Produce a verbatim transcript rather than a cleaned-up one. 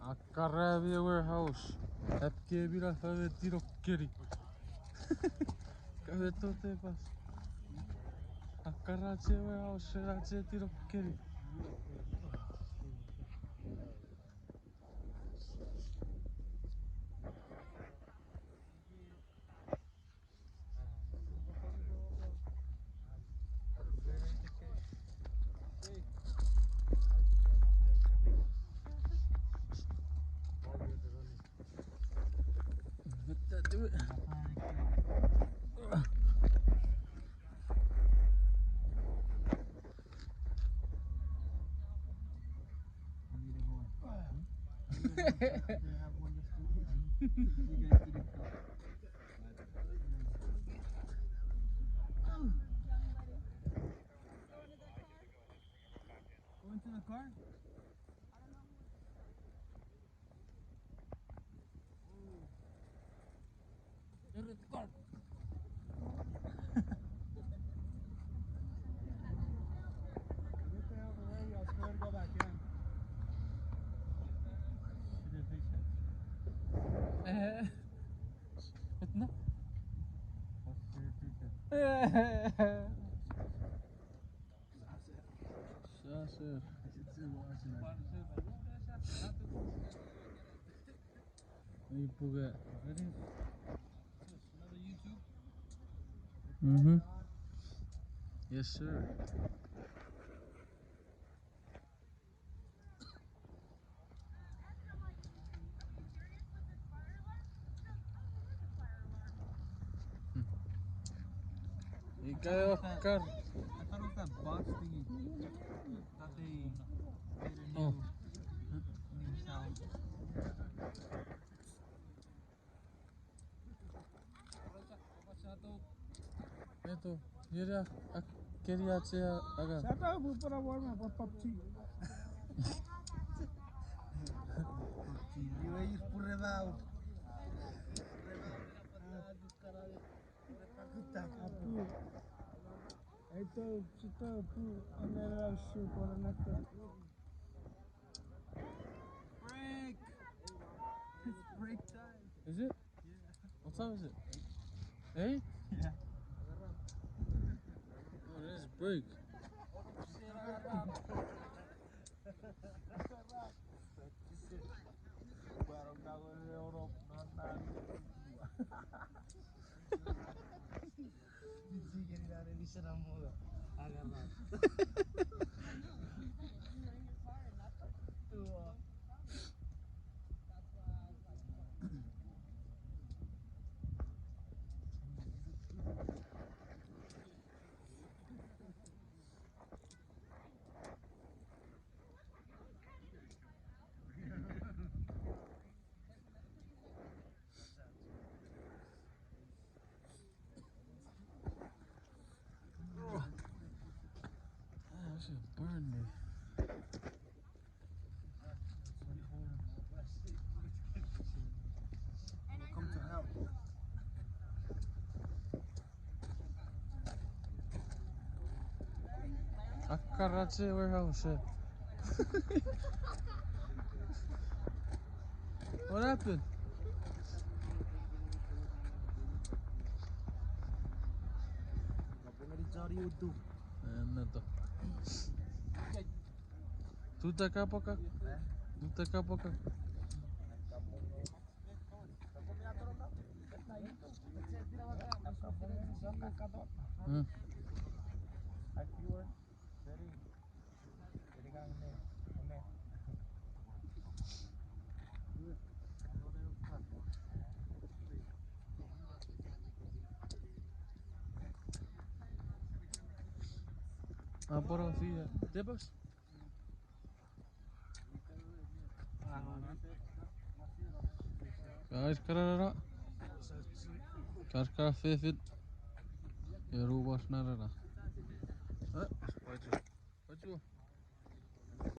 Akkara mi warehouse. At kemi na fame tino keni. Kame tote pas. Akkara che warehouse na che tino keni. Let that do it. Go into the car. Go to the car. Get the hell away, I swear to go back in. What now? Sasa. Ipuga. Mm-hmm. Yes, sir. Ika okkar. I thought it was that box thingy that they made a new, new sound. Eto, yeri ak-, keni ache aga. Sata pupura warma pa PUBG. Iwe ir puremau. Apu. Eto, sita pu, anera su pora nata. Break. It's break time. Is it? Yeah. What time is it? Eight? Yeah. Oh, it is break. Oh, that shit burned me. Come to help. Akkara che warehouse. What happened? Eh, no to. Tuta kapaka. Tuta kapaka. Hmm. Aporo fia. Tebas? Guys, kararara. Guys, kara fefin. Eru was narara. Eh, wachu. Wachu.